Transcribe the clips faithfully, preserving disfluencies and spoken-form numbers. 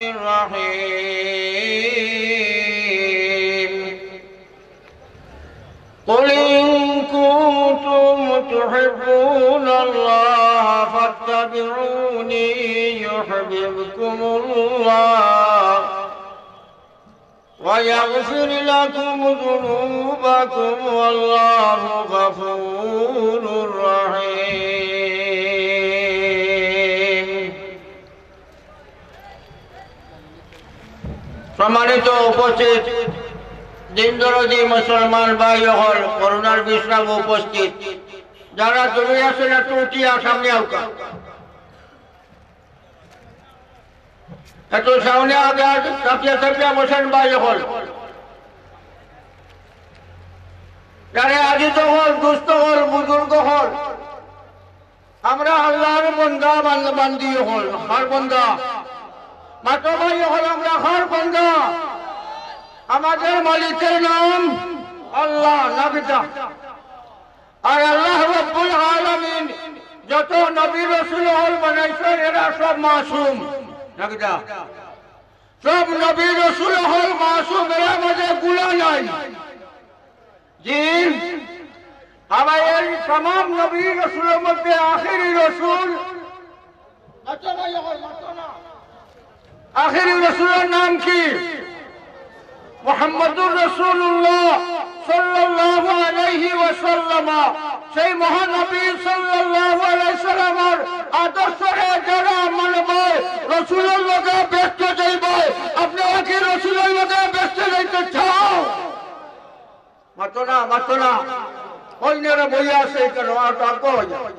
الرحيم. قل إن كنتم تحبون الله فاتبعوني يحببكم الله ويغفر لكم ذنوبكم والله غفور رحيم. সম্মানিত উপস্থিত, দিন দরদি মুসলমান ভাই অকল, করোনার বিশ্রাম উপস্থিত, যারা দূরে আছেন একটু উঠিয়া সামনে আউকা। একটু সামনে আগে আগে চাপিয়া চাপিয়া বসেন ভাই অকল। যারা আজি তো হল, দুস্থ হল, বুজুর্গ হল, আমরা আল্লাহর বন্দা, বান-, বান্দি হল, হার বন্দা। মাতো ভাই হল, আমরা হার বন্দা। আমাদের মালিকের নাম আল্লাহ, না কিতা? আর আল্লাহ রব্বুল আলামিন যত নবী রসুল হল বানাইছেন, এরা সব মাসুম, না কিতা? সব নবী রসুল হল মাসুম, এরা মাঝে গুলা নাই। জি, আবার এই তামাম নবী রসুলের মধ্যে আখেরি রসুল, আখেরি রসুলের নাম কি? মুহাম্মাদুর রাসূলুল্লাহ সাল্লাল্লাহু আলাইহি ওয়াসাল্লাম। সেই মহানবী সাল্লাল্লাহু আলাইহি সাল্লামর আদর্শরে যারা মানবে, রসুলের লগে বেহেশতে যাইবে। আপনারা কি রসুলের লগে বেহেশতে যাইতে চাও? মাতো না, মাতো না। অন্যরা বইয়া আছে কেন? আর তো আগ্রহ হয়ে যায়।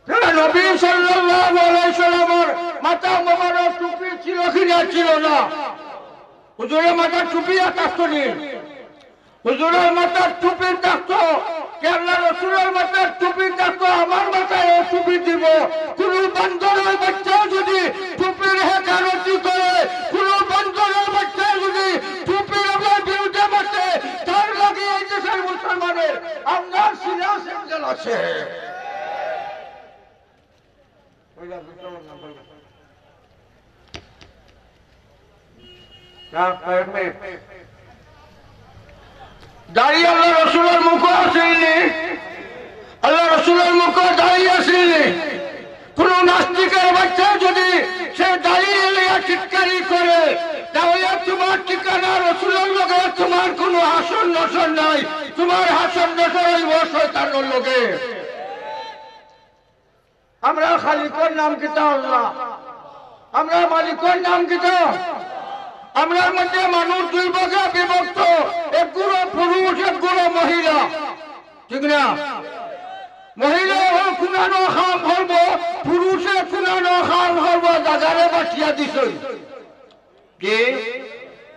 তারা নবী সাল্লাল্লাহু আলাইহি সাল্লামর মাথা মোবারক টুপি ছিল কি না ছিল না? হুজুরের মাথার টুপি আর থাকতো নি? হুজুরের মাথার টুপি থাকতো। কে আল্লাহ রসুলের মাথার টুপি থাকতো, আমার মাথায় এই টুপি দিব। কোনো বান্দরের বাচ্চা যদি টুপির হেকারতি করে, কোনো বান্দরের বাচ্চা যদি টুপির আমার বিরুদ্ধে মাতে, তার লগে এই দেশের মুসলমানের আমরার সিরিয়াস একজন আছে। না, এক মিনিট। দাড়ি আল্লাহ রসুলের মুখো আছিল নি? আল্লাহ রসুলের মুখো দাড়ি আছিল নি? কোন নাস্তিকের বাচ্চা যদি সে দাড়ি লইয়া টিটকারি করে, তাহলে তোমার ঠিকানা রসুলের লগে তোমার কোনো হাশর নাশর নাই, তোমার হাশর নাশর হইব শয়তানের লগে। আমরার খালিকর নাম কিতা? আল্লাহ। আমরার মালিকর নাম কিতা? আমরার মধ্যে মানুষ দুই ভাগে বিভক্ত, এক গুরু পুরুষ, এক গুরু মহিলা। ঠিক না? মহিলায় অখন কুনানো কাম করব, পুরুষে কুনানো কাম করব, জাগারে বাটিয়া দিছইন। কি?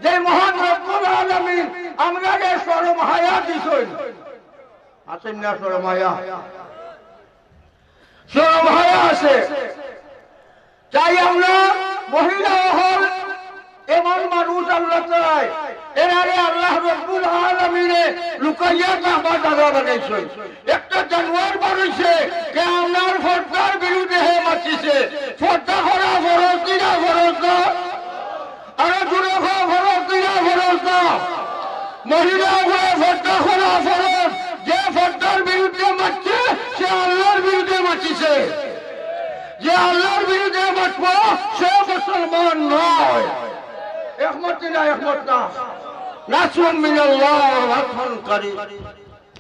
যে মহান রব্বুল আলামিন আমরারে শরম হায়া দিছইন। আছেন না শরম হায়া? শরম হায়া আছে। তাই আমরা মহিলা অকল এমন মানুষ আল্লাহ চায়, এরারে আল্লাহ রব্বুল আলামিনে লুকাইয়া থাকবার জাগা বানাইছইন। একটা জানোয়ার বানাইছে, কে আমরার পর্দার বিরুদ্ধে হে মাতিছে। পর্দা করা ফরজ কি না ফরজ না? আরো জোরে কও, ফরজ কি না ফরজ না? মহিলা অকলে পর্দা করা ফরজ। যে পর্দার বিরুদ্ধে মাতছে, সে আল্লাহর বিরুদ্ধে মাতিছে। যে আল্লাহর বিরুদ্ধে মাতবো, সে মুসলমান নয়। একমত না, একমত না? নাসরুম মিনাল্লাহ ওয়া ফাতহুন করিব।